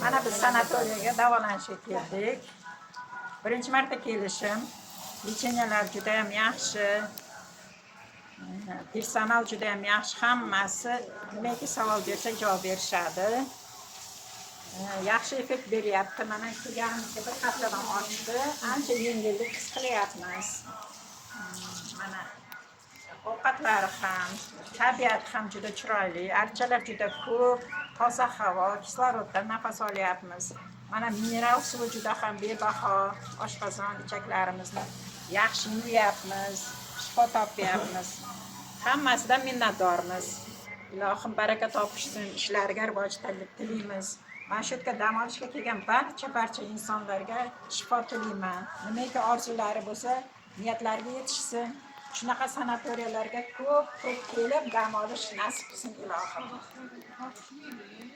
Mana biz sanatoriyaga davolanishga keldik. Birinchi marta kelishim. Лечения lar juda ham yaxshi. Personal juda ham yaxshi. Hammasi nimaki savol bersak, javob berishadi. Yaxshi effekt beryapti. Mana kelganimizga bir haftadan oshdi. Ancha yengillik his qilyapmiz. Mana ovqatlari ham, tabiat ham juda chiroyli, archalar juda ko'p, toza havo, kisloroddan nafas olyapmiz. Mana mineral suvi juda ham bebaho, oshqozon, ichaklarimizni yaxshi yuvyapmiz, shifo topyapmiz. Hammasidan minnatdormiz. Ilohim baraka topishsin, ishlariga rivoj tilaymiz. Mana shu yerga dam olishga kelgan barcha barcha insonlarga shifo tilayman. Nimaki orzulari bo'lsa, niyatlariga yetishsin. Shunaqa sanatoriyalarga ko'p ko'p kelib dam olish nasib qilsin, ilohim.